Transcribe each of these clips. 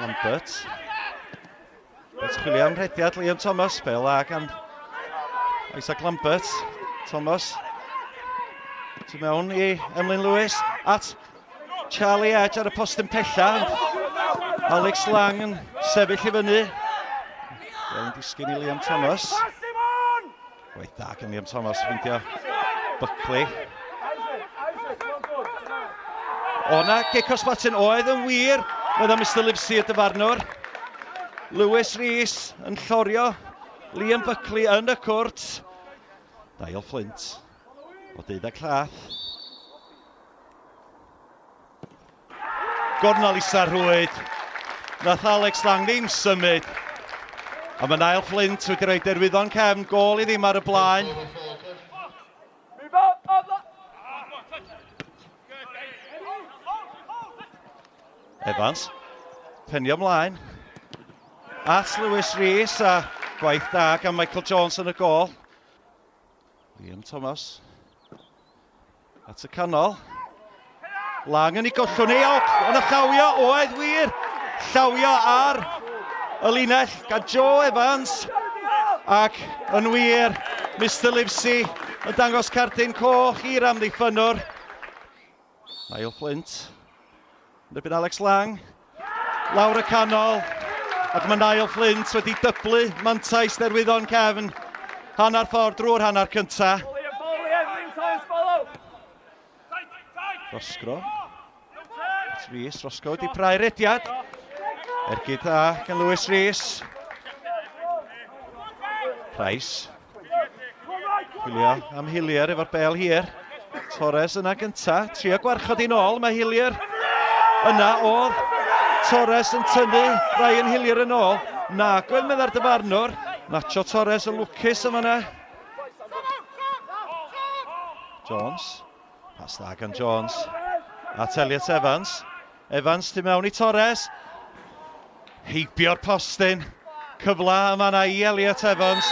Lambert. Let's chwilio am rhediad Liam Thomas. Bel a gan Isaac Lambert. Thomas. Tu mewn i Emlyn Lewis. At Charlie Edge ar y postyn pella. Alex Lang yn sefyll i fyny. Bel yn disgyn i Liam Thomas. Gwaith da gan Liam Thomas ffeindio Buckley. O na, gic o sbatyn oedd yn wir, meddai Mr Livesey y dyfarnwr. Lewis Rees yn llorio Liam Buckley yn y cwrt. Niall Flint o deuddeg llath. Gornel isa'r rhwyd. Nath Alex Lang ddim symud. A mae Niall Flint wedi rhoi derwyddon cefn, gôl i ddim ar y blaen. Evans, penio ymlaen. At Lewis Rees a gwaith da gan Michael Jones yn y gôl. Liam Thomas. At y canol. Lang yn ei gollwng ni. O, yn y llawio, oedd wir. Llawio ar y linell gan Joe Evans. Ac yn wir, Mr Livesey yn dangos cardyn coch i'r amddiffynnwr. Niall Flint. Yn erbyn Alex Lang. Lawr y canol. Ac mae Niall Flint wedi dyblu mantais derwyddon cefn. Hanner ffordd drwy'r hanner cynta. Rosgro. Rhys, Roscoe wedi prau rediad. Ergyd dda gan Lewis Rhys. Price. Chwilio am Hillier efo'r bel hir. Torres yna gynta, trio gwarchod i'n ôl, mae Hillier yna oedd Torres yn tynnu Ryan Hillier yn ôl. Na, gweld meddai'r dyfarnwr. Nacho Torres yn lwcus yma yna. Jones. Pas dda gan Jones. At Elliot Evans. Evans tu mewn i Torres. Heibio'r postyn. Cyfle yma na i Elliot Evans.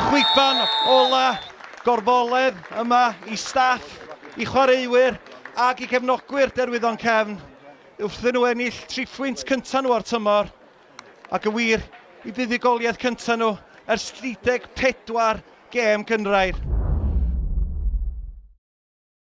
Chwiban ola gorfoledd yma i staff, i chwaraewyr ac i gefnogwyr Derwyddon Cefn. Wrthyn nhw ennill triphwynt cyntaf nhw o'r tymor ac yn wir i fuddugoliaeth cyntaf nhw ers 34 gêm gynghrair.